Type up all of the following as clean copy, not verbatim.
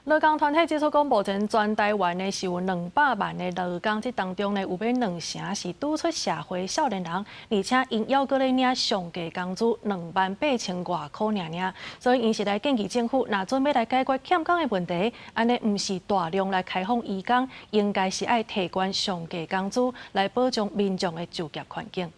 勞工團體指出講，目前全台灣呢是有200萬的勞工，這當中呢有欲兩成是拄出社會少年人，而且𪜶猶閣咧領上低工資28,000外箍爾爾，所以𪜶是來建議政府，若準備來解決欠工的問題，按呢毋是大量來開放移工，應該是愛提懸上低工資來保障民眾的就業環境。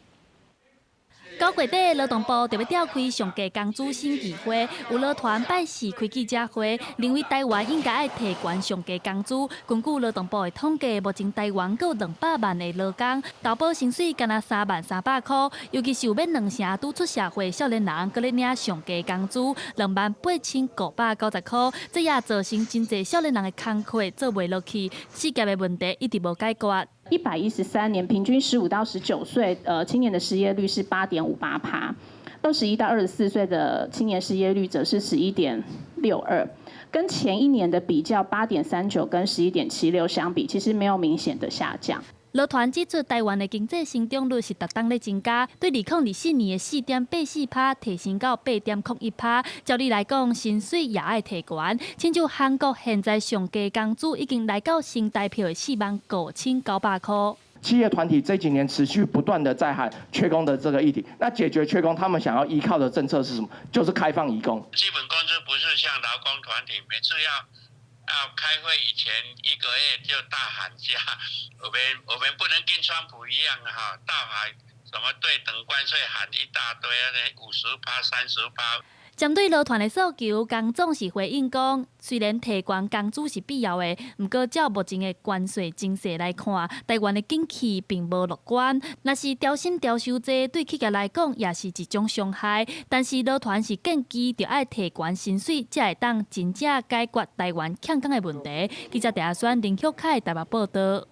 9月底，勞動部就欲召開上低工資審議會，有勞團拜四開記者會，認為台灣應該愛提懸上低工資。根據勞動部的統計，目前台灣閣有200萬的勞工，投保薪水干焦30,300箍，尤其是有欲兩成拄出社會少年人，閣咧領上低工資28,590箍，這也造成真濟少年人的工課做袂落去，失業的問題一直無解決。113年平均15到19歲，青年的失業率是8.58趴，21到24歲的青年失業率則是11.62，跟前一年的比較8.39跟11.76相比，其實沒有明顯的下降。勞團指出，台灣的經濟成長率是逐冬咧增加，對2024年的4.84趴提升到8.01趴。照理來講，薪水也愛提懸。親像韓國現在上低工資已經來到新台票的45,900箍。企業團體這幾年持續不斷的在喊缺工的這個議題，那解決缺工，他們想要依靠的政策是什麼？就是開放移工。基本工資不是像勞工團體每次要開會以前一個月就大喊價，我們不能跟川普一樣哈，大喊什麼對等關稅喊一大堆，50趴、30趴。針對勞團的訴求，工總是回應講，雖然提懸工資是必要的，毋過照目前的關稅情勢來看，台灣的景氣並無樂觀。若是調薪調傷濟，對企業來講也是一種傷害。但是勞團是建議著愛提懸薪水，才會當真正解決台灣欠工的問題。記者鄭阿宣、林旭凱台北報導。